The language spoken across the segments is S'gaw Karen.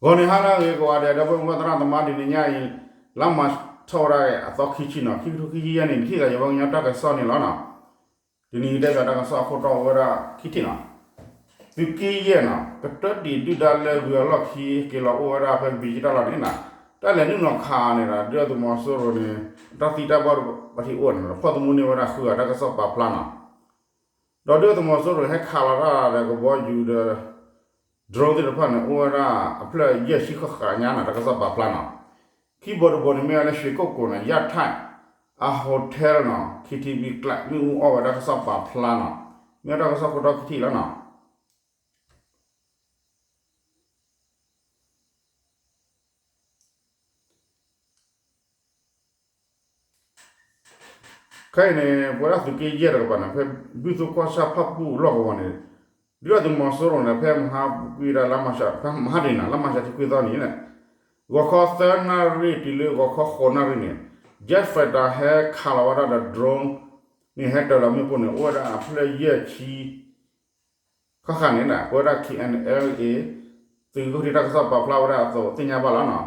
ဂီၤနံၤဟါလၢအဂ့ၤကိးဂၤဒဲး ဒီပုၢ်ဝဲၢ်သရၣ်သမါ တနံၤညါအံၤ လါမၢ်ၡးထီၣ်ဝဲဒၣ်အသီခံဆံနီၤ ခံကထိခံဆံယဲၢ်နံၣ် နထံၣ်သးယဝဲကညီတၢ်ကစီၣ်န့ၣ်လီၤနီၤ. တနံၤအံၤတဲဘၣ်တၢ်ကစီၣ်အခိၣ်တီအိၣ်ဝဲဒၣ်ခံထံၣ်နီၤ. သုးက့ယဲၢ်နီၤ ကတၢၢ်တံၢ်ဒုၣ်ဒါလၢဂုၤအလီၢ်ခံက့ၤလီၤအိၣ်ဝဲဒၣ်ဖဲဘံယံတၢ်လီၢ်န့ၣ်နီၤ တၢ်လဲၤနုာ်လီၤခးအီၤန့ၣ်ဒီး ဒုၣ်ဒါသုးမီၤစိရိၤန့ၣ် တၢ်သံတၢ်ဘၣ်ဒိဘၣ်ထံးအိၣ်န့ၣ်ဒီး ဖီၣ်သမူန့ၢ်ဝဲဒၣ်ဃုဂၤတၢ်ကစီၣ်ပာ်ဖျါနီၤ. ဒီးဒုၣ်ဒါသုးမီၤစိရိၤဟဲခးလီၤတၢ်ဒီးကဘီယူၤဒီး drone သ့ၣ်တဖၣ်န့ၣ်အိၣ်ဝဲဒၣ်အဖျၢၣ်ယဲၢ်ဆံဃၣ်ဃၣ်ညါနီၤ တၢ်ကစီၣ်ပာ်ဖျါနီၤ. ခံဘိတဘိန့ၣ်မ့ၢ်ဝဲလၢ ရွှေကုက္ကို နီၤ ယၣ်ထၣ် အ hotel နီၤ KTV club မ့ၣ်အူအီၣ်ဝဲတၢ်ကစီၣ်ပာ်ဖျါနီၤ. မ့ၢ်ဝဲတၢ်ကစီၣ်ခိၣ်တီခံထံၣ်လီၤနီၤ. ခဲအံၤန့ၣ် ပဝဲဒၣ်သုးက့ယဲၢ်တကပၤန့ၣ် ဖဲဘုၣ်သိကီၢ်ဆၣ်ဖၣ်ပူၣ်လီၢ်ကဝီၤန့ၣ် ဒုၣ်ဒါသုးမီၤစိရိၤန့ၣ် ဖဲမဟါကွံာ်ဒၣ်လါမၢ်ၡး ဖဲမဟါတနံၤနီၤ လါမၢ်ၡးထံခွံသီန့ၣ် ဂီၤခီသၢနၣ်ရံၣ်တုၤလၢဂီၤခီဃိးနၣ်ရံၣ်န့ၣ် jet fighter ဟဲခးလီၤဝဲဒၣ်ဒီး drone န့ၣ် ဟဲတၢၤလီၤမ့ၣ်ပိၢ်န့ၣ် အိၣ်ဝဲဒၣ်အဖျၢၣ်ယဲၢ်ဆံ ခီဃာ်န့ၣ် ပဝဲဒၣ် K N L A သုးက့ဃုထံးတၢ်ကစီၣ်ပာ်ဖျါဝဲဒၣ်အသိးသ့ၣ်ညါဘၣ်လီၤနီၤ.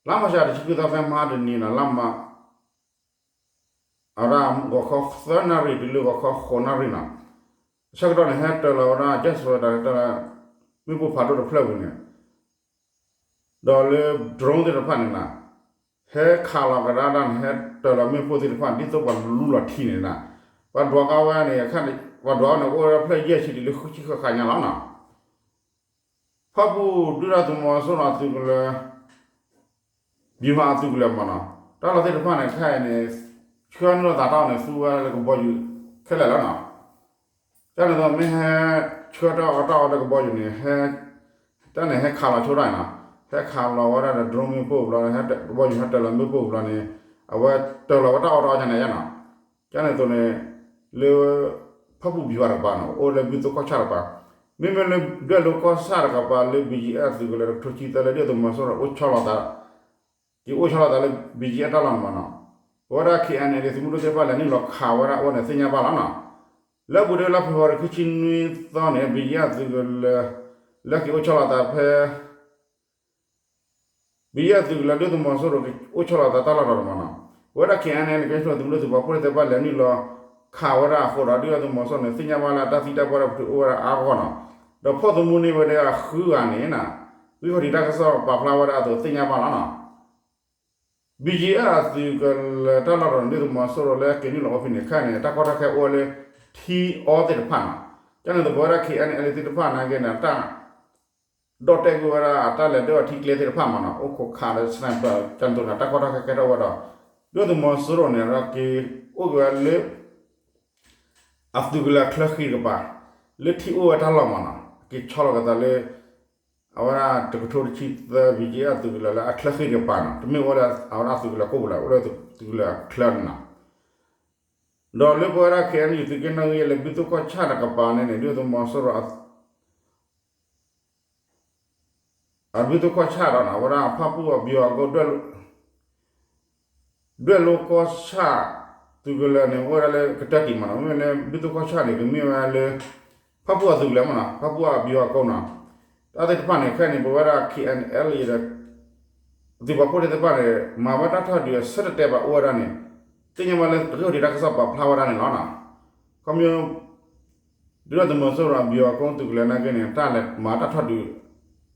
လါမၢ်ၡးတဆံခွံသီဖဲမဟါတနံၤနီၤ လါမၢ် အဝဲဒၣ်ဂီၤခီသၢနၣ်ရံၣ်တုၤလၢဂီၤခီဃိးနၣ်ရံၣ်နီၤ အဆၢကတီၢ်န့ၣ် ဟဲတၢၤလီၤဝဲဒၣ် jet fighter ဟဲတၢၤလီၤ မ့ၣ်ပိၢ်ဖးဒိၣ်တဖျၢၣ်ပူၤန့ၣ် ဒီးလၢ drone သ့ၣ်တဖၣ်န့ၣ်နီၤ ဟဲခးလီၤကဒါဒၣ်န့ၣ် ဟဲတၢၤလီၤမ့ၣ်ပိၢ်သ့ၣ်တဖၣ် ဒ်သိးပှၤလူလီၤထံန့ၣ်နီၤ ပှၤဒွးကါဝဲန့ၣ် ပှၤဒွးဝဲန့ၣ် အိၣ်ဝဲဒၣ်ဖျၢၣ်ယဲၢ်ဆံတုၤလၢဃုဆံဃၣ်ဃၣ်ညါလီၤနီၤ. ဖၣ်ပူၣ်ဒုၣ်ဒါသုးမီၤစိရိၤအသုးကလၢၤ ဗျူဟာအသုးကလၢၤမ့ၢ်နီၤ တၢ်လီၢ်သ့ၣ်တဖၣ်န့ၣ် ခဲအံၤန့ၣ် ဆှၢနုာ်လီၤသးတၢ်အီၣ်န့ၣ် သူဝဲလၢကဘီယူၤခဲလၢာ်လီၤနီၤ. တၢ်န့ၣ်သိးမ့ၢ်ဟဲဆှၢတၢ်အီၣ်တၢ်အီလၢကဘီယူၤန့ၣ် ဟဲ တၢ်န့ၣ်ဟဲခးလီၤဆိတၢ်နီၤ ဟဲခးလီၤဝဲဒၣ်ဒီး drone မ့ၣ်ပိၢ်ဘျီ ကဘီယူၤဟဲတၢၤလီၤမ့ၣ်ပိၢ်ဘျီန့ၣ် အဝဲတၢၤလီၤဝဲတၢ်အီၣ်တၢ်အီကန့ၣ်ယါနီၤ. ကန့ၣ်သိးန့ၣ် လၢ ဖၣ်ပူၣ်ဗျူဟာတကပၤနီၤ အိၣ်လၢဘုၣ်သိကီၢ်ဆၣ်တကပၤ မ့မ့ၢ်လၢဒွဲၣ်လိကီၢ်ဆၣ်တကပၤလၢ ဘံၣ်ယံၣ်အဲၣ် သုးကလၢၤတကထိဆံသၢလၢဒုၣ်ဒါသုးမီၤစိရိၤအိၣ်ဆီလီၤသး က့ၤအိၣ်ဆီလီၤသးလၢ ဘံၣ်ယံၣ်အဲၣ် တၢ်လီၢ်န့ၣ်မ့ၢ်နီၤ ပဝဲဒၣ် K N L A သုးမုၢ်ဒိၣ်သ့ၣ်တဖၣ်လဲၤနုာ်လီၤခးဝဲဒၣ်အဝဲန့ၣ်သ့ၣ်ညါဘၣ်လီၤနီၤ. လၢအပူၤဒၣ်လါဖ့ၤဘြူၤအါရံၤခံဆံနွံသီန့ၣ် ဘံၣ်ယံၣ်အဲၣ် သုးကလၢၤ လၢက့ၤအိၣ်ဆီလီၤသးဖဲ ဘံၣ်ယံၣ်အဲၣ် သုးကလၢၤ ဒုၣ်ဒါသုးမီၤစိရိၤက့ၤအိၣ်ဆီလီၤသးတၢ်လီၢ်တတီၤန့ၣ်မ့ၢ်နီၤ ပဝဲဒၣ် K N L A ကညီသုးမုၢ်ဒိၣ်သုးပာ်ဖှိၣ်သ့ၣ်တဖၣ်လဲၤနုာ်လီၤခးဝဲဒၣ်အဃိဒီး ဒုၣ်ဒါသုးမီၤစိရိၤန့ၣ် သ့ၣ်ညါဘၣ်လၢအတၢ်သံတၢ်ပှၢ်တၢ်ပတုာ်အိၣ်ဝဲဒၣ်အါဂီၢ်နီၤ ဒီးဖီၣ်သမူန့ၢ်ဝဲဒၣ်ဃုဂၤန့ၣ် သုးက့ဃုထံးတၢ်ကစီၣ်ပာ်ဖျါဝဲဒၣ်အသိးသ့ၣ်ညါဘၣ်လီၤနီၤ. ဘံၣ်ယံၣ်အဲၣ် သုးကလၢၤတၢ်လီၢ်တတီၤန့ၣ် ဒုၣ်ဒါသုးမီၤစိရိၤလၢက့ၤနုာ်လီၤအိၣ်ဖဲန့ၣ် ခဲအံၤန့ၣ် တၢ်ကီတၢ်ခဲအိၣ်ဝဲလၢ ထံအီသ့ၣ်တဖၣ်နီၤ ကန့ၣ်သိးပဝဲဒၣ် K N L A သ့ၣ်တဖၣ်နာ်က့န့ၣ် တၢ် ဒီၣ်တဲာ်ကွံာ်ဝဲဒၣ်အတၢ်လဲၤဒၢအီၤထံကျဲသ့ၣ်တဖၣ်မ့ၢ်နီၤ အိၣ်ခိးခးဒီး sniper ကန့ၣ်သိးန့ၣ် တၢ်ကီတၢ်ခဲကဲထီၣ်ဝဲဒီး ဒုၣ်ဒါသုးမီၤစိရိၤန့ၣ်ဒီးက့ၤအိၣ်က့ၤဝဲလၢ အသုးကလၢၤအချၢဃံတကပၤ လၢထံအိၣ်ဝဲတၢ်လီၢ်မ့ၢ်နီၤ က့ၤဆီလီၤက့ၤသးလၢ အဝဲဒၣ်တကထိတဆံသၢ ဘံၣ်ယံၣ်အဲၣ် သုးကလၢၤလၢအချၢဃံတကပၤနီၤ တမ့ၢ်အိၣ်လၢအဝဲဒၣ်သုးကလၢၤကိၣ်ပူၤလၢ အိၣ်လၢသုးကလၢၤအချၢန့ၣ်နီၤ ဒီးလၢပဝဲဒၣ် K N U သုးက့နီၣ်ဂံၢ်လၢဘုၣ်သိကီၢ်ဆၣ်တကပၤန့ၣ်န့ၣ် ဒုၣ်ဒါသုးမီၤစိရိၤ အဘုၣ်သိကီၢ်ဆၣ်ဒီးနီၤ အဝဲဒၣ်ဖၣ်ပူၣ်အဘျီအကိၣ် ဒွဲၣ်လိကီၢ်ဆၣ် သုးကလၢၤန့ၣ် အိၣ်ဝဲဒၣ်လၢကတၢၢ်တံၢ်မ့ၢ်နီၤ မ့မ့ၢ်လၢဘုၣ်သိကီၢ်ဆၣ်န့ၣ် ကမ့ၢ်ဝဲလၢ ဖၣ်ပူၣ်အသုးကလၢၤမ့ၢ်နီၤ ဖၣ်ပူၣ်အဘျီအကိၣ်နီၤ တၢ်သ့ၣ်တဖၣ်န့ၣ် ခဲအံၤန့ၣ် ပဝဲဒၣ် K N L A ဒီး သုးပာ်ဖှိၣ်သ့ၣ်တဖၣ်န့ၣ် မၤဝဲတၢ်ထီၣ်ဒုးအဆၢတတဲာ်ဘၣ်အိၣ်ဝဲဒၣ်န့ၣ် သ့ၣ်ညါဘၣ်လၢသုးက့ဃုထံးတၢ်ကစီၣ်ပာ်ဖျါဝဲဒၣ်န့ၣ်လီၤနီၤ ခီဖျိ ဒုၣ်ဒါသုးမီၤစိရိၤအဘျီအကိၣ်သုးကလၢၤနာ်က့န့ၣ် တၢ်လဲၤမၤတၢ်ထီၣ်ဒုး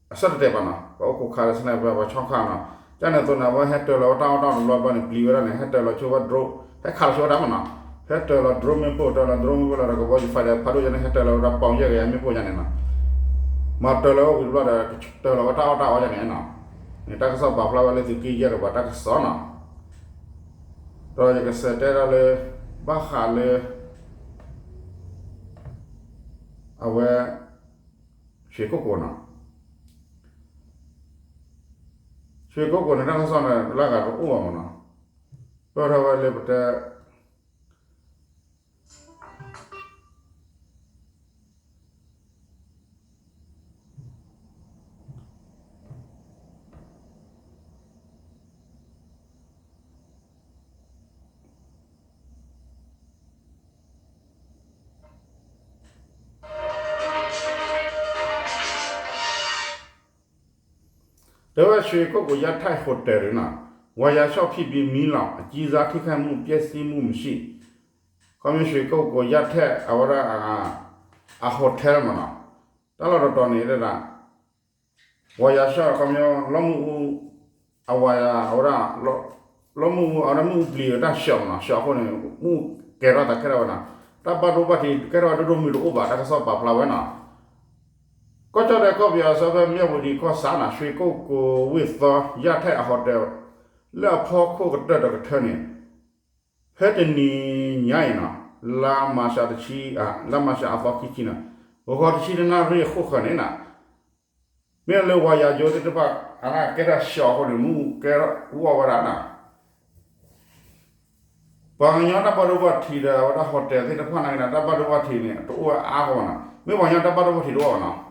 အဆၢတတဲာ်ဘၣ်နီၤ ပှၤအိၣ်ခိးခးဒီး sniper ပှၤဆီခးနီၤ ကန့ၣ်သိးန့ၣ် အဝဲဟဲတၢၤလီၤဝဲတၢ်အီၣ်တၢ်အီတဘျီဘျီန့ၣ် ပျံၤဝဲဒၣ်န့ၣ် ဟဲတၢၤလီၤဆိဝဲ drone ဟဲခးလီၤဆိဝဲဒၣ်မ့ၢ်နီၤ ဟဲတၢၤလီၤ drone မ့ၣ်ပိၢ် တၢၤလီၤ drone မ့ၣ်ပိၢ်လီၤဒီးကဘီယူၤ fighter ဖးဒိၣ်ညါန့ၣ် ဟဲတၢၤလီၤဝဲဒၣ် ပေါင် ယဲၢ်ကယၤမ့ၣ်ပိၢ်ညါန့ၣ်နီၤ မၤတၢၤလီၤဝဲဝံၤတဘျီဒီး တၢၤလီၤဝဲတၢ်အီၣ်တၢ်အီညါန့ၣ်နီၤ န့ၣ်တၢ်ကစီၣ်ပာ်ဖျါဝဲလၢသုးက့ယဲၢ်တကပၤတၢ်ကစီၣ်နီၤ ဒီးယကစးတဲဒၣ်လၢ ဘၣ်ဃးလၢ အဝဲ ရွှေကုက္ကို နီၤ ရွှေကုက္ကို န့ၣ် တၢ်ကစီၣ်န့ၣ် လၢဂၤတအိၣ်ဘၣ်မ့ၢ်နီၤ ပၢၢ်ထီၣ်ဝဲလၢပတဲ တဲဝဲ ရွှေကုက္ကို ရထိုက် ဟိုတယ် န့ၣ်နီၤ, ဝၤယၤရှီၣ်ဖံးဘံမံလီၤ အကြီးစားထိခိုက်မှု ပျက်စီးမှုမရှိ, ခီမ့ၢ် ရွှေကုက္ကို ရထိုက် အဝဲဒၣ် အ hotel မ့ၢ်နီၤ, တၢ်လီၢ်တတီၤန့ၣ်ဒၣ် ဝၤယၤရှီၣ် ခီမ့ၢ် လီမုၢ်အူ အဝၤယၤ အဝဲဒၣ် လီမုၢ်အူ အဝဲဒၣ်မ့ၣ်အူပျံၤတၢ်ဆှီမ့ၢ်နီၤ, ဆှီအဃိန့ၣ် မ့ၣ်အူကဲထီၣ်သးခဲထီၣ်ဝဲနီၤ, တၢ်ဘၣ်ဒိဘၣ်ထံးကဲထီၣ်ဝဲဒိၣ်ဒိၣ်မုၢ်တအိၣ်ဘၣ် တၢ်ကစီၣ်ပာ်ဖျါဝဲနီၤ. ကီၢ်ကၠီၣ်တဲၣ်ကီၢ်ပယီၤအဆၢဖဲ မြဝတီ ကီၢ်ဆၣ်နီၤ ရွှေကုက္ကို ဝ့ၢ်သီ ရထိုက် အ hotel လၢအဖီခိၣ်ကတၢၢ်တကထၢန့ၣ် ဖဲတနံၤညါအံၤနီၤ လါမၤရှးတဆံ လါမၤရှးအသီ ခံဆံနီၤ ဂီၤတဆံတနၣ်ရံၣ်အခိၣ်ဃၢၤန့ၣ်နီၤ, မ့ၢ်လၢဝၤယၤယိသ့ၣ်တဖၣ် အကဲထီၣ်ဆှီအဃိန့ၣ် မ့ၣ်အူကဲထီၣ်အူအီၣ်ဝဲဒၣ်နီၤ. ပှၤကညီတၢ်ဘၣ်ဒိဘၣ်ထံးဒီး အဝဲဒၣ် hotel သ့ၣ်တဖၣ်နာ်က့ဒီး တၢ်ဘၣ်ဒိဘၣ်ထံးန့ၣ် တအိၣ်ဝဲအါအဃိဘၣ်နီၤ, မ့ၢ်ပှၤကညီတၢ်ဘၣ်ဒိဘၣ်ထံးတအိၣ်ဘၣ်နီၤ,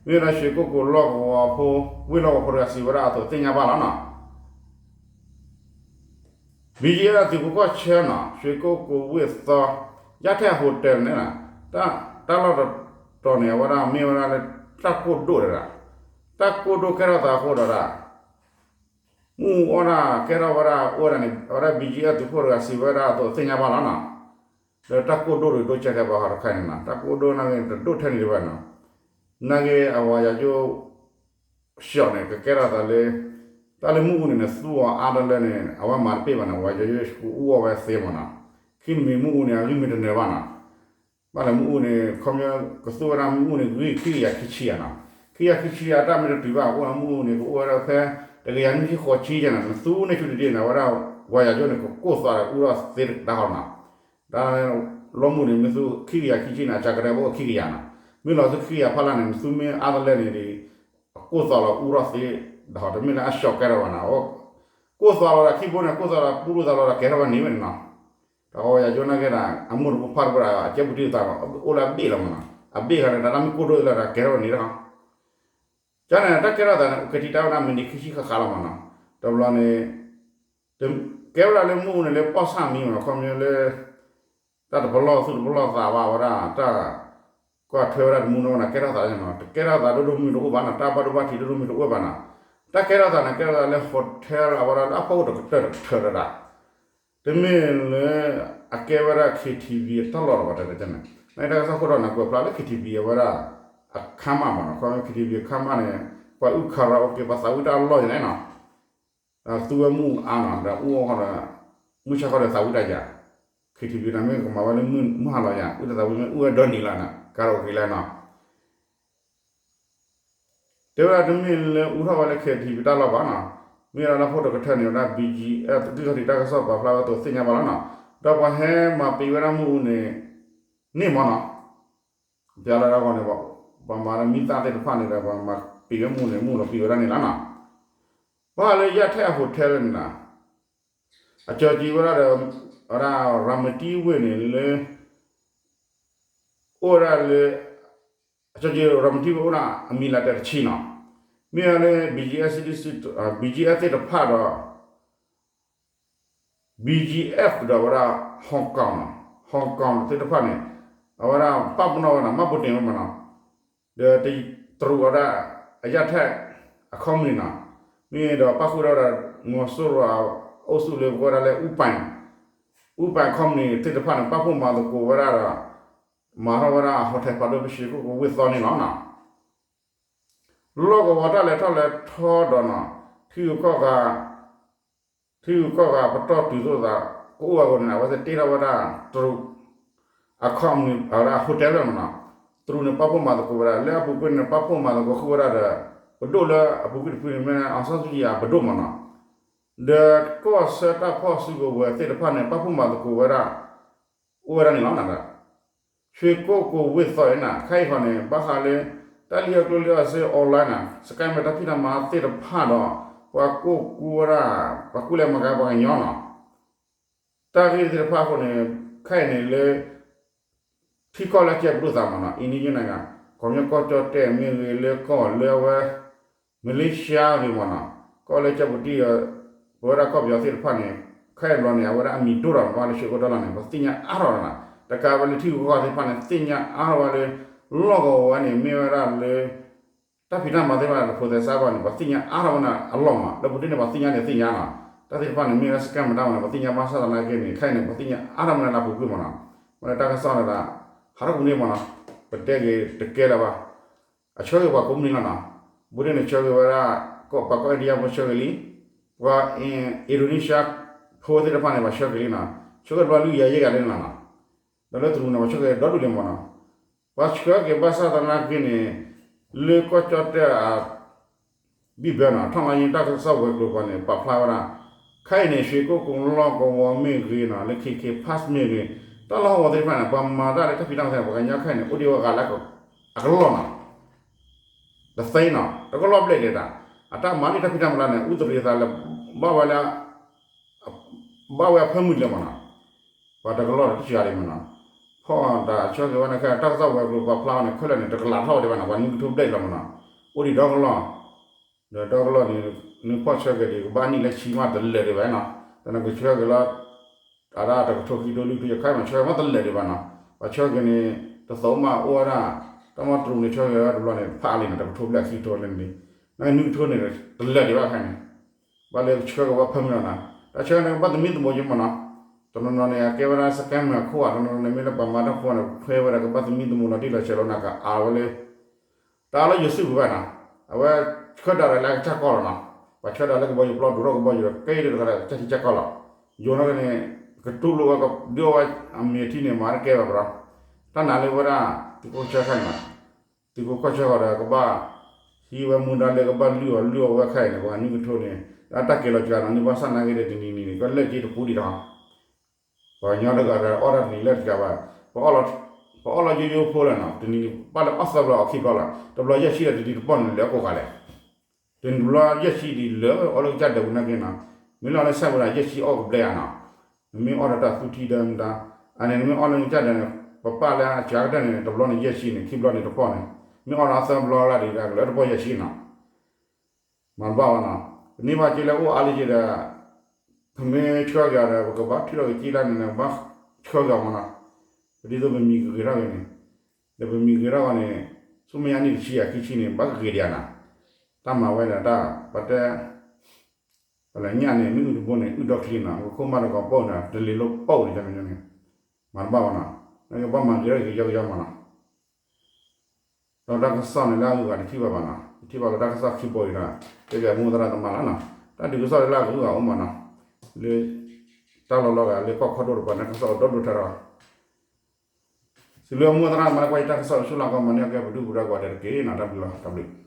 မ့ၢ်ဝဲဒၣ် ရွှေကုက္ကို လီၢ်ကဝီၤဖိ ဝ့ၢ်လီၢ်ကဝီၤဖိတဂၤစံးဝဲဒၣ်အသိးသ့ၣ်ညါဘၣ်လီၤနီၤ. ဘံကၠံအသုးဖိကီၢ်ဆၢနီၤ ရွှေကုက္ကို ဝ့ၢ်သီ ရထိုက် hotel န့ၣ် တၢ်လီၢ်တတီၤန့ၣ် အဝဲဒၣ်မ့ၢ်ဝဲဒၣ်လၢ တၢ်ကိၢ်ဒိၣ်တဒၣ်, တၢ်ကိၢ်ဒိၣ်ကဲထီၣ်သးအဃိဒီးဒၣ် မ့ၣ်အူအီၣ်ဒၣ်ကဲထီၣ်ဝဲဒၣ်အိၣ်ဝဲဒၣ်န့ၣ် အဝဲဒၣ် ဘံကၠံအသုး ဖိတဂၤစံးဝဲဒၣ်အသိးသ့ၣ်ညါဘၣ်လီၤနီၤ. ဒီးတၢ်ကိၢ်ဒိၣ်တဒိၣ်ကဲကဲဘၣ်ဟီတခါန့ၣ်နီၤ, တၢ်ကိၢ်ဒိၣ်နာ်က့တဒိၣ်ထဲန့ၣ်တဘၣ်နီၤ, နာ်က့အဝၤယၤယိ ဆှီန့ၣ် ကကဲထီၣ်သးလၢ တၢ်လၢမ့ၣ်အူန့ၣ်န့ၣ် သူအီၤအါတလၢန့ၣ် အဝဲမၤတပ့ၢ်ဘၣ်န့ၣ် ဝၤယၤယိကအူအီၣ်ဝဲသ့မ့ၢ်နီၤ, ခံမံၤမ့ၣ်အူန့ၣ် အဂံၢ်မ့ၢ်တနၢၤဘၣ်နီၤ, ဘၣ်လၢမ့ၣ်အူန့ၣ် ခီပညီ ကသူဝဲဒၣ်မ့ၣ်အူန့ၣ် ဂံၢ်ခံကယၤခံဆံယၤနီၤ, ခံကယၤခံဆံယၤ တၢ်မ့ၢ်တတုၤဘၣ်အဃိန့ၣ် မ့ၣ်အူန့ၣ် ကအိၣ်ဝဲဒၣ်ဖဲ တကယၤနွံဆံဃိးဆံယၤန့ၣ် နသူန့ၢ်ဆူတဒ့န့ၣ် အဝဲဒၣ် ဝၤယၤယိန့ၣ် ကကိၢ်သးဒီးအူထီၣ်သ့တကဒါဃီနီၤ, တၢ်လၢ လီမုၢ်န့ၣ် မ့ၢ်သူခံကယၤခံဆံန့ၣ် အစှၤကတၢၢ်အိၣ်ခံကယၤနီၤ, မ့ၢ်လီၤဆူခံကယၤဖီလာ်န့ၣ် နသူမ့ၢ်အါတလၢန့ၣ်ဒီး အကိၢ်သးလီၤအူထီၣ်သ့ဒီး တမ့ၢ်လၢအဆှီကဲထီၣ်ဘၣ်နီၤ, ကိၢ်သးလီၤဒီးခံဘိန့ၣ် ကိၢ်သးလီၤပူၤဒိၣ်သးလီၤဒီးကဲထီၣ်ဝဲန့ၣ်ဝဲန့ၣ်နီၤ, တၢ်ဝၤယၤယိနာ်က့ဒီး အမိၢ်တဘိဖးတဘိဒီး အကဲပူၤတံၢ်သး အိၣ်လၢအဘ့ၣ်လီၤမ့ၢ်နီၤ, အဘ့ၣ်ခါန့ၣ် တၢ်မ့ၢ်ကိၢ်ဒိၣ်လၢဒီးကဲထီၣ်ဝဲန့ၣ်လီၤ ကန့ၣ် တၢ်ကဲထီၣ်သးန့ၣ် အိၣ်ကဲထီၣ်ဝဲဒၣ်မံးနံးခံဆံဃၣ်ဃၣ်လီၤမ့ၢ်နီၤ, တဘျီန့ၣ် ကဲဝဲဒၣ်လၢမ့ၣ်အူန့ၣ် လၢပီၣ်ဆၣ်မံၤမ့ၢ်နီၤ, ခီပညီလၢ တၢ်တပလီၢ်သူၣ်တပလီၢ်သးဘၣ်ဝဲဒၣ် တၢ်ကွၢ်ထွဲဝဲဒၣ်တမူနီၤ ကဲထီၣ်သးန့ၣ်နီၤ, တကဲထီၣ်သးဒိၣ်ဒိၣ်မုၢ်မုၢ်တအိၣ်ဘၣ်နီၤ, တၢ်ဘၣ်ဒိဘၣ်ထံးဒိၣ်ဒိၣ်မုၢ်တအိၣ်ဘၣ်နီၤ, တၢ်ကဲထီၣ်သးန့ၣ် ကဲထီၣ်သးလၢ hotel အဝဲဒၣ်လၢအဖီခိၣ်တကတၢၢ်တကထၢတဒၣ် တမ့ၢ်လၢ အကဲဝဲဒၣ် K T V အတၢ်လီၢ်တဝဲတကန့ၣ်, နတၢ်ကစီၣ်ခိၣ်တီန့ၣ် ကွဲးဖျါလၢ K T V အဝဲဒၣ် အခန်းမ မ့ၢ်နီၤ, ခီ K T V အခန်းမ န့ၣ် ပှၤအုၣ် karaoke ပှၤသးဝံၣ်တၢ်လီၢ်ယၤန့ၣ်နီၤ, သူဝဲမ့ၣ်အူအါနီၤ ဒီးအူအီၣ်ဃီဒီး မုၢ်ဆါခီဒီးသးဝံၣ်တၢ်ယၤ, K T V န့ၣ်မ့ၢ်ကမၤဝဲလၢမုၢ်ဟါလီၤယၤ အုၣ်တၢ်သးဝံၣ်မ့ၢ်အုၣ်ဝဲဒီနံၤလီၤနီၤ karaoke လၢနီၤ တဲဝဲဒၣ်တမ့ၢ်လၢအူထီၣ်ဝဲလၢ K T V တၢ်လီၢ်ဘၣ်နီၤ, မ့ၢ်ဝဲဒၣ်လၢဖိတကထၢန့ၣ်ဝဲဒၣ် B G F ဒုၣ်ထီၣ်ထံးတၢ်ကစီၣ်ပာ်ဖျါဝဲအသိးသ့ၣ်ညါဘၣ်လီၤနီၤ, ဒီးပှၤဟဲမၤပံးဝဲဒၣ်မ့ၣ်အူန့ၣ် န့ၣ်မ့ၢ်နီၤ, ပျါလၢတၢ်ဂီၤန့ၣ် ပှၤမၤလၢမံသၣ်သ့ၣ်တဖၣ်န့ၣ်ဒီး ပှၤမၤပံးဝဲမ့ၣ်အူန့ၣ် မ့ၣ်အူလီၤပံးဝဲဒၣ်န့ၣ်လီၤနီၤ, ဘၣ်ဃးလၢ ရထိုက် အ hotel န့ၣ်နီၤ အကၠီၤက့ၤဝဲဒၣ်ဒီး အဝဲဒၣ် ရၤမတံဝ့ၢ်န့ၣ်လၢ အိၣ်ဝဲဒၣ်လၢ အကၠီၤက့ၤ ရၤမတံဝ့ၢ်အိၣ်ဒၣ်အမံၤလၢတၢ်တဆံနီၤ, မ့ၢ်ဝဲလၢ B G F C D C B G F သ့ၣ်တဖၣ်ဒီး B G F ဒီးဝဲဒၣ် Hong Kong နီၤ, Hong Kong သ့ၣ်တဖၣ်န့ၣ် အဝဲဒၣ်ပာ်ပနီၣ်ဝဲနီၤ မှတ်ပုံတင် ဝဲမ့ၢ်နီၤ, ဒီးတရူးဝဲဒၣ် အ ရထိုက် အ company နီၤ, မ့ၢ်ဒီးပာ်ဃုာ်ဒီးဝဲဒၣ် မီၤစိရိၤအအုပ်စုလၢပကိးဝဲဒၣ်လၢ ဦးပိုင် ဦးပိုင် company သ့ၣ်တဖၣ်န့ၣ် ပာ်ဖှိၣ်မၤသကိးဝဲဒၣ်ဒီး မၤထီၣ်ဝဲဒၣ် hotel ဖးဒိၣ်ဖဲ ရွှေကုက္ကို ဝ့ၢ်သီန့ၣ်လီၤနီၤ. လီၢ်ကဝီၤတၢ်လဲၤထီၣ်လဲၤထီဒီးနီၤ ထံဂုၤကီၢ်ဂၤ ထံဂုၤကီၢ်ဂၤပတီၢ်တုၤသိၣ်သး ကအိၣ်ဝဲအဂီၢ်န့ၣ် အဝဲသ့ၣ်တ့ထီၣ်ဝဲဒၣ်တရူး အ company အဝဲဒၣ် hotel လၢမ့ၢ်နီၤ, တရူးန့ၣ် ပာ်ဖှိၣ်မၤသကိးဝဲဒၣ် လၢအပူၤကွံာ်န့ၣ် ပာ်ဖှိၣ်မၤသကိးဃုာ်ဝဲဒၣ်ဒီး ပဒိၣ်လၢအပူၤကွံာ်တဖုန့ၣ် မ့ၢ် အောင်ဆန်းစုကြည် အပဒိၣ်မ့ၢ်နီၤ, ဒီးကီၢ်ဆၢတၢ်ဖီၣ်စုကဝဲၤသ့ၣ်တဖၣ်န့ၣ် ပာ်ဖှိၣ်မၤသကိးဝဲဒၣ် အိၣ်ဝဲဒၣ်န့ၣ်လီၤ. ရွှေကုက္ကို ဝ့ၢ်သီ အံၤနီၤ ခဲအံၤဃီန့ၣ် ဘၣ်ဃးလၢ တၢ်လံၣ်အီၣ်ကျိလံၣ်အီၣ်စ့ online နီၤ စကဲမ့ၢ်တၢ်ဖံးတၢ်မၤသ့ၣ်တဖၣ်ဒီး ပှၤကိၢ်ကူဝဲဒၣ် ပှၤကူလဲၤမၤကၤပှၤကညီနီၤ တၢ်ဂ့ၢ်သ့ၣ်တဖၣ်အဃိန့ၣ် ခဲအံၤန့ၣ်လၢ ထံကီၢ်လၢကဲပဒိၣ်သးမ့ၢ်နီၤ Indonesia န့ၣ် ကီၢ်မ့ၢ်ကီၢ်ကၠီၣ်တဲၣ်မ့ၢ်ဂ့ၤ လၢကီၢ်လၢအဝဲ Malaysia ဂ့ၤမ့ၢ်နီၤ ကီၢ်လၢကၠီၣ်ပူၤတံၢ် ပဝဲဒၣ်ကီၢ်ပယီၤသ့ၣ်တဖၣ်န့ၣ် ခဲအံၤဘျီန့ၣ် အဝဲဒၣ်အမံၤဒိၣ်ထီၣ်ဘၣ်လၢ ရွှေကုက္ကို dollar န့ၣ် ပသ့ၣ်ညါအါထီၣ်နီၤ တကးဝဲလၢထံဂုၤကီၢ်ဂၤသ့ၣ်တဖၣ်န့ၣ် သ့ၣ်ညါအါထီၣ်ဝဲလၢ လီၢ်ကဝီၤဝဲန့ၣ် မ့ၢ်ဝဲဒၣ်လၢ တၢ်ဖံးတၢ်မၤသ့ၣ်တဖၣ်န့ၣ် ဖိသဲစးဘၣ်န့ၣ် ပှၤသ့ၣ်ညါအါထီၣ်ဝဲန့ၣ်အလီၢ်မး, လၢပူၤတ့ၢ်န့ၣ် ပှၤသ့ၣ်ညါန့ၣ်သ့ၣ်ညါလီၤ. တၢ်သ့ၣ်တဖၣ်န့ၣ် မ့ၢ်ဝဲ scam မတၤမနုၤ ပှၤသ့ၣ်ညါဘၣ်ဆၣ်သနာ်က့န့ၣ် ခဲအံၤန့ၣ် ပှၤသ့ၣ်ညါအါထီၣ်ဝဲန့ၣ်လၢအပူၤကွံာ်မးနီၤ. မ့ၢ်လၢတၢ်ကစီၣ်န့ၣ်ဒီး ဟးထီၣ်ကွံာ်န့ၣ်မးနီၤ, ပတဲက့ၤတကဲလၢၤဘၣ်. အဆၢဂ့ၤပှၤကိးမုၢ်နံၤလီၤနီၤ. ပူၤတ့ၢ်န့ၣ် ဆၢဂ့ၤဝဲဒၣ် ပှၤကီၢ် India ဖိဆၢဂ့ၤလံ, ပှၤ Indonesia ဖိသ့ၣ်တဖၣ်န့ၣ် ပှၤဆၢဂ့ၤလံနီၤ. ဆၢဂ့ၤတဘျီလွံၢ်ယၤယဲၢ်ဂၤလၢန့ၣ်လီၤနီၤ. ဒီးလၢတရူးန့ၣ် ပှၤဆၢဂ့ၤဒီဒူၣ်လံမးနီၤ. ပှၤဆၢဂ့ၤဘၣ်ဆၣ်သနာ်က့န့ၣ် လၢကီၢ်ကၠီၣ်တဲၣ်အ ဘံၣ်ဘၢနီၤ ထီၣ်လီၤယံၤ တၢ်ကစီၣ်ဝဲၤကျိၤပှၤန့ၣ် ပာ်ဖျါဝဲဒၣ် ခဲအံၤန့ၣ် ရွှေကုက္ကို လီၢ်ကဝီၤမ့ၢ်ဂ့ၤနီၤ လၢ K K Park မ့ၢ်ဂ့ၤ တၢ်လီၢ်ဟီၣ်ကဝီၤသ့ၣ်တဖၣ်န့ၣ် ပှၤမၤတၢ်လၢတၢ်ဖံးတၢ်မၤသ့ၣ် ပှၤကညီခဲအံၤန့ၣ် အိၣ်ဒံးဝဲဂၤလၢအကလီၢ်နီၤ တသ့နီၤ တကလီၢ်ဘျဲၣ်ဒံးတၢ် အတၢ်မၤန့ၢ်တၢ်ဖံးတၢ်မၤလၢန့ၣ် အူသရံးသးလၢ ဘၣ်ဝဲလၢ ဘၣ်ဝဲအဖၢမုၢ်လၢမးနီၤ ပှၤတကလီၢ်ဒီးတစှၤဒံးမးနီၤ ဖီၣ်တၢ်ဆၢက့ၤဝဲန့ၣ်ခဲ တၢ်ကစီၣ်ဝဲၤကျိၤပာ်ဖျါဝဲန့ၣ် ခဲလၢာ်န့ၣ် တကလးထီၣ်ဝဲဒံးဘၣ်နီၤ ပှၤနွံကထိဘျဲၣ်လီၤမးနီၤ အိၣ်ဒံးဒီကလီၢ် ဒီးဒီကလီၢ်န့ၣ် နဖီၣ်ဆၢက့ၤဒံး ကဘၣ်နံၣ်လၢဆံမးတလၢာ်ဒံးဘၣ်နီၤ တၢ်နကဆၢက့ၤလီၤ အတၢ်တကထိခံကထိလွံၢ်ကထိယခါမး ဆၢက့ၤမးတလၢာ်ဒံးဘၣ်နီၤ ပှၤဆၢက့ၤန့ၣ် တသိးမးအိၣ်ဝဲဒၣ် တၢ်မၤတရူးန့ၣ် ဆၢက့ၤဝဲတဘျီန့ၣ် ဖးလံနီၤ တကထိဘျဲၣ်ခံကထိလၢန့ၣ် နွံကထိန့ၣ် တလၢာ်ဒံးဘၣ်ခဲအံၤန့ၣ် ဘၣ်လၢကဆၢက့ၤဝဲဖၢမုၢ်လီၤနီၤ တၢ်ဆၢက့ၤန့ၣ် ကဘၣ်သမံသမိးက့မးနီၤ တနီၤနီၤန့ၣ် အကဲဝဲဒၣ် scammer အခိၣ်ဘၣ် တနီၤနီၤန့ၣ် မ့ၢ်လၢပှၤမၤတၢ်ဖိန့ၣ် ဖဲဝဲဒၣ်ကဘၣ်သမံသမိးနီၤ ဒ်လဲၣ်ဆဲးလီၤနၤ ကအါဝဲလၢ တၢ်လၢယစုပူၤဘၣ်နီၤ အဝဲဆၢဒၣ်လၢအကစၢ်ကီၢ်လီၤနီၤ ပှၤဆၢဒၣ်လၢကဘီယူၤပျီ ဒိးထီၣ်ကဘီယူၤဒီး ကဲဒ်တဂၤဒီးကစၢ်ထံကစၢ်ကီၢ်လီၤ ယိၤနီၣ်က့န့ၣ် ကတူၢ်လိာ်ဝဲ ကဒုးအီၣ်ဝဲ အမံၤထံန့ၣ် မၤတကဲဘၣ်ပဒီး တၢ်နာ်လၢဝဲဒၣ် သုးခိၣ်ဆၢခါန့ၣ်နီၤ သုးခိၣ်ကီၢ်ဆၢဃီဒီးကဘၣ် ဟံးဝဲမူဒါလၢကဘၣ်လုၢ်အီၤလုၢ်အီၤဝဲခဲအံၤန့ၣ် ပှၤနွံကထိန့ၣ် တၢ်တၢ်ကဲၤလီၤစှၤနီၤ န့ၢ်ဘၣ်ဆၣ်နာ်က့ဒီးတနံၤနံၤန့ၣ် ကလၢာ်က့တပူၤဒံးဒီး ပှၤကညီတဂၤဒီးအီၣ်တၢ်တနံၤလၢတကးဘၣ် ပအီၣ်လီၤယိယိဖိလၢာ်နီၤ တနံၤနံၤပာ်လၢအီၣ်သၢဘျီအီၣ်ခံဘျီလီၤ တဘျီယဲၢ်ဆံဒီးတနံၤတပီၢ်န့ၣ် လၢအကိးဂၤလဲၣ် တနံၤတဘျီယဲၢ်ဆံဒ်လၢအီၣ်လၢကစၢ်ဒၢးပူၤနာ်က့နီၤ မ့ၢ်လီၤလၢဆဲးဝဲဒၣ်ယဲၢ်ဆံအီၣ်ကဘျဲဧါနီၤ နမ့ၢ်အီၣ်ဒီးတၢ်သူထံဒီးမတၤ အန့ၣ် နမ့ၢ်အီၣ်လၢကစၢ်ဒၢးန့ၣ် ပပာ်လၢအစှၤကတၢၢ်န့ၣ် တဘျီန့ၣ်ယဲၢ်ဆံန့ၣ် ခံဘျီန့ၣ်တပီၢ်န့ၣ် မ့ၢ်အီၣ်ဒီးအသၢဘျီလၢဒ်ဒီးကလၢတပီၢ်ယဲၢ်ဆံနီၤ မၤတဘၣ်ဘၣ်နီၤ ပန့ၢ်ဘၣ်က့လၢအိၣ်အါလၢက့ဒီး ပမ့ၢ်ဆှၢက့ၤအီၤဒီး ပကဘၣ်ထုးထီၣ်က့ၤက့လၢန့ၣ် ဘၣ်ဆှၢက့ၤအီၤမးနီၤ ပဒ်သိးပမံၤကဂ့ၤထီၣ်က့ၤန့ၣ် ဒီးပမံၤဂ့ၤထီၣ်က့ၤန့ၣ် ဆူမဲာ်ညါနံၣ်တဆံယၤခံဆံန့ၣ် ဘၣ်ကဂ့ၤဒံးဧါနီၤ တၢ်မၤဝဲဒီးတၢ် ပတဲ ပလဲၤညၣ်န့ၣ် မ့ၣ်အူတဘိန့ၣ် အုၣ်ဒီချံနီၤ ပခိၣ်မၢတကီးပိာ်န့ၣ် တလ့ၤလိပိာ်န့ၣ် ကန့ၣ် မၤတဘၣ်ဘၣ်နီၤ နကဘၣ်မၤဂ့ၤထီၣ်က့ၤကယီကယီမးနီၤ ဒီးတၢ်ကစီၣ်န့ၣ်လၢအဂုၤအဂၤတထံၣ်ဘၣ်ဘၣ်နီၤ တထံၣ်ဘၣ်လၢတၢ်ကစီၣ်ခံဘိအံၤဒီး တဲဘၣ်မိၢ်သရၣ်သမါလီၤနီၤ တၢ်ဒုးကစီၣ်လၢအဂုၤအဂၤအိၣ်မးနီၤ လၢ တၢ်လီၤလီၤဂာ်လၢကီၢ်ခီဒိၣ်တပၤန့ၣ် တၢ်ကစီၣ်အိၣ်ဒီဒိၣ်ထီၣ်ဒီး စံးလၢမိၢ်သရၣ်သမါလၢကွၢ်ယတၢ်ကစီၣ်ဆူလီၢ်ကီၢ်မၤန့ၢ်အကဲပဒုၣ်ပဒါကိးဂၤဒဲးတက့ၢ်နီၤ တၢ်ဘျုးလီၤ တၢ်ဘျုး